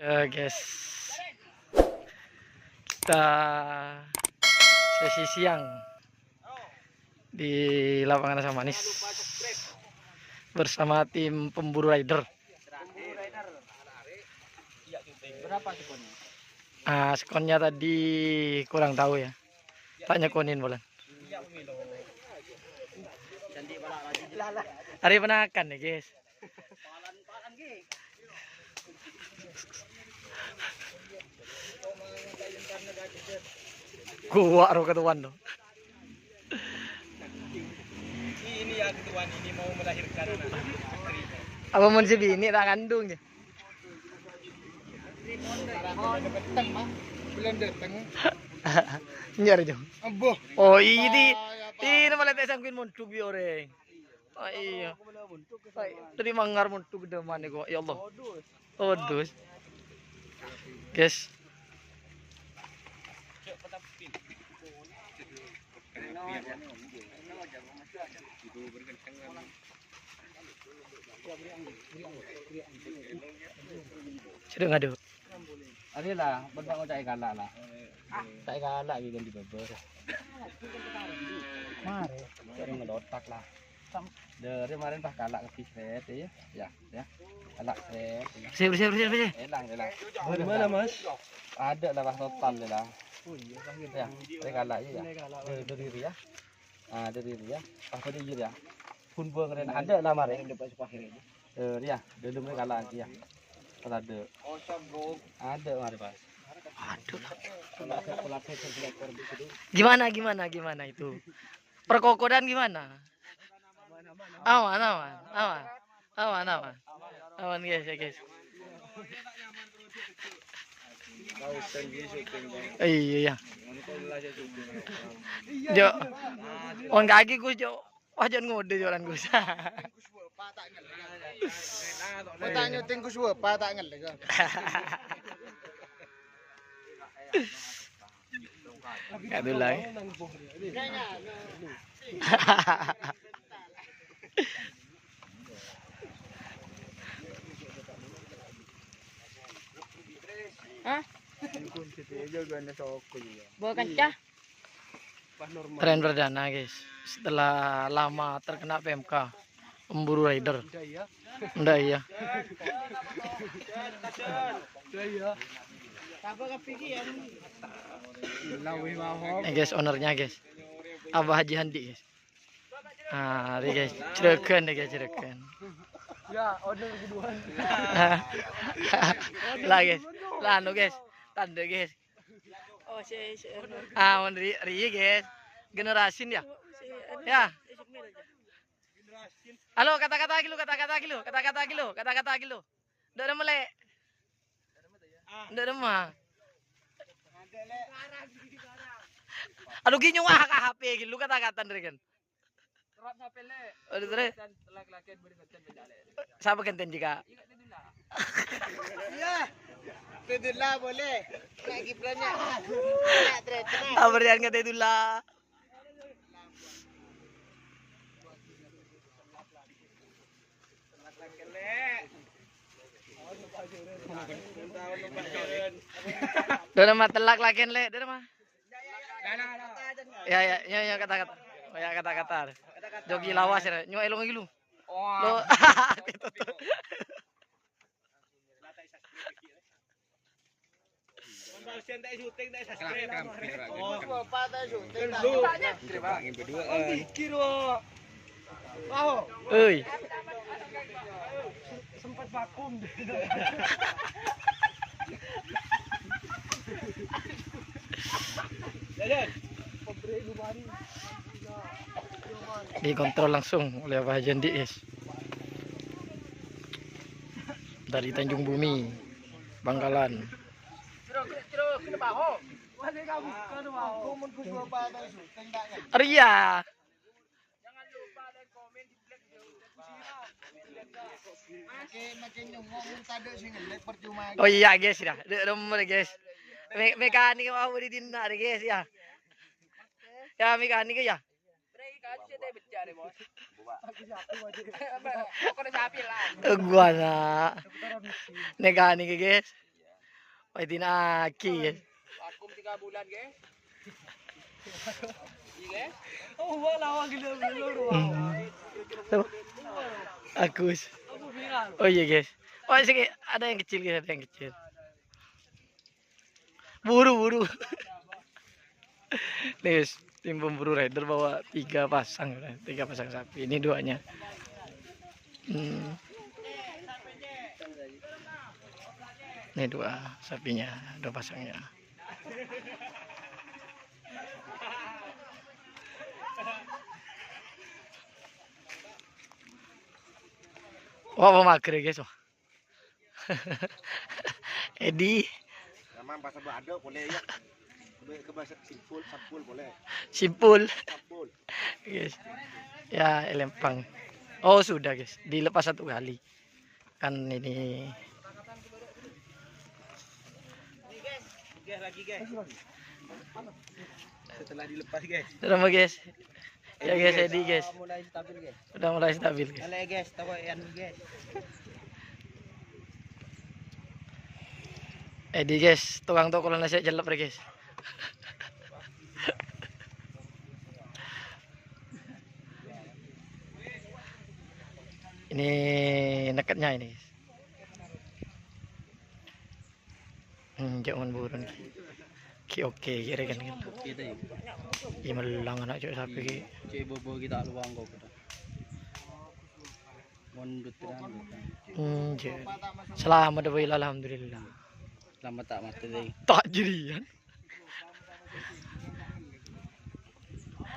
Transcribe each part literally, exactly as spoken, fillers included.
Eh, guys, kita sesi siang di lapangan Asam Manis bersama tim pemburu rider. Ah, skonnya tadi kurang tahu ya. Tak nyekonin bulan. Hari penakan nih, guys. Gua ro ketuan tuh. Ini ya ketuan ini mau melahirkan anak. Apa mau si bini tak kandung ya? Belum datang. Nyar jong. Ambo. Oh, ini. Ini malah tak sangguin mondhuk bi oreng. Ah, iya. Ay, tadi mangar mondhuk gedhe mane kok, ya Allah. Waduh. Guys. Sudah ngadu. Ari lah, benda ngocak kala lah. Cak kala iki kan dibobor. Mare. Cari ngelotak lah. Dari kemarin pas kalak ke sret ya. Ya, ya. Kalak sret. Ya. Bersih, bersih, bersih, bersih. Elang, elang. Di mana, Mas? Ada lah pas total ya lah. Oh iya, pas gitu. Ya, dari kalak ya. Dari, dari Ria. Ah, dari Ria. Pas pada iya ya. Pun buang ren ada lah mare. Eh, Ria, dalamnya kalak ya. Pas ada. Ada mare pas. Aduh. Gimana, gimana, gimana itu? Perkokodan gimana? Aman, aman, aman. Aman, aman. Aman, guys, ya, guys. Iya, iya. Jo. On kaki, Gus, Jo. Wah, jangan ngode, Jo, lan, Gus. Kok tak nyuting Gus Wepa, tak ngeli, kok. Aduh, lah. Hah? Bawa kancah. Tren perdana, guys. Setelah lama terkena P M K, pemburu rider. Ndak iya. Ndak iya. Ini, guys, ownernya, guys. Abah Haji Handi, guys. Ah, ini, guys, juragan nih, guys, juragan. Ya, owner kedua. Lah, guys. Lah, anu, guys. Tanda, guys. Oh, si, si, anu. Ah, mon ri, ri, guys. Generasi ya. Si, anu, ya. Si Sukmil aja. Halo, kata-kata gitu, kata-kata gitu, kata-kata gitu, kata-kata gitu. Ndak ada melek. Ndak ada mah. Aduh, gini wah, ka H P gitu, kata-kata dari kan. Terus sampai le. Aduh, terus. Dan laki-laki beri konten beda le. Siapa konten juga? Ingat itu lah. Iya. Itu lah boleh. Nak Gibran ya. Nak Dre, tenang. Aberian kata itulah. Dona mah telak lagi, Le. Dona mah. Ya, ya, ya, ya, kata-kata. Ya, kata-kata. Jogi lawas ya. Nyo elong gitu. Lo. Oi. Sempat vakum. Dikontrol langsung oleh Abah Jandi, guys. Dari Tanjung Bumi, Bangkalan. Ria. Oh iya, guys, ya. Dek nomor, guys. Me-, mekanik mau di dina, guys, ya. Ya, mekanik ya. Eh, gua na. Mekanik, guys. Paidina'aghi, guys. Vakum tiga bulan, guys. Iya, guys. Oh, wah, lawan gila, gila, gila. Hmm. Apa? Agus. Apa viral? Oh, iya, guys. Oh, sini ada yang kecil, guys, ada yang kecil. Buru, buru. Nih, guys, tim pemburu raider bawa tiga pasang, tiga pasang sapi. Ini duanya. Hmm. Ini dua sapinya, dua pasangnya. Wah, wah, mager ya, guys, wah. Edi. Memang pas ada boleh ya. Ke, ke bahasa simpul, sampul boleh. Simpul. Sampul. Guys. Ya, elempang. Oh, sudah, guys. Dilepas satu kali. Kan ini. Gas lagi, guys. Setelah dilepas, guys. Terima, guys. Ya, guys, Edi, guys. Udah mulai stabil, guys. Udah mulai stabil, guys. Boleh, guys, tahu ya, guys. Edi, guys, tukang toko nasi jelek, guys. Ini neketnya ini, guys. Hmm, cok mon buron ki. Ki oke, kira kan kan. Oke, tadi. Iya, mellang anak cok sapi ki. Cek bobo kita luang kok, kita. Mondut kan. Hmm, cek. Selamat, Boy, alhamdulillah. Selamat tak mati, tadi. Tak jadian.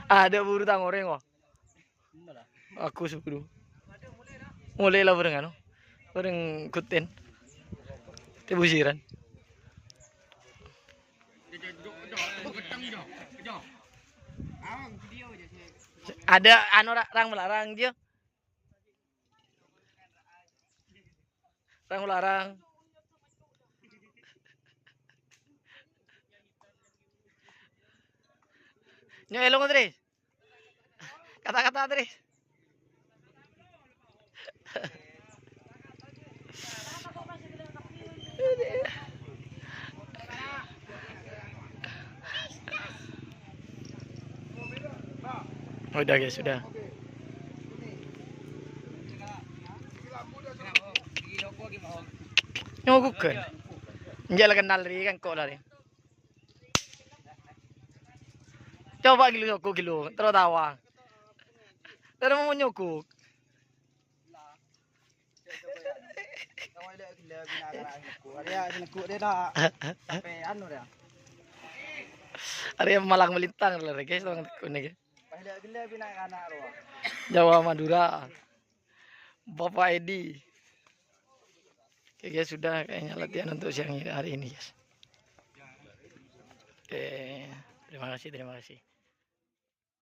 Ada buru tang oreng, wah. Aku sepuluh. Mulai lah bareng anu. Bareng Kuten. Tebusiran. Ada anu ra-, rang melarang dia. Rang melarang. Nyo elong, Tri. Kata-kata, Tri. Udah, guys, udah. Nyogok kan? Enjak lah kenal ri kan kok lari. Coba gilo nyogok gilo, terus tawa. Terus mau nyogok. Arya malang melintang lho, guys, orang tekun ini. Jawa Madura. Bapak Edi. Oke, guys, sudah kayaknya latihan untuk siang hari ini, guys. Oke, terima kasih, terima kasih.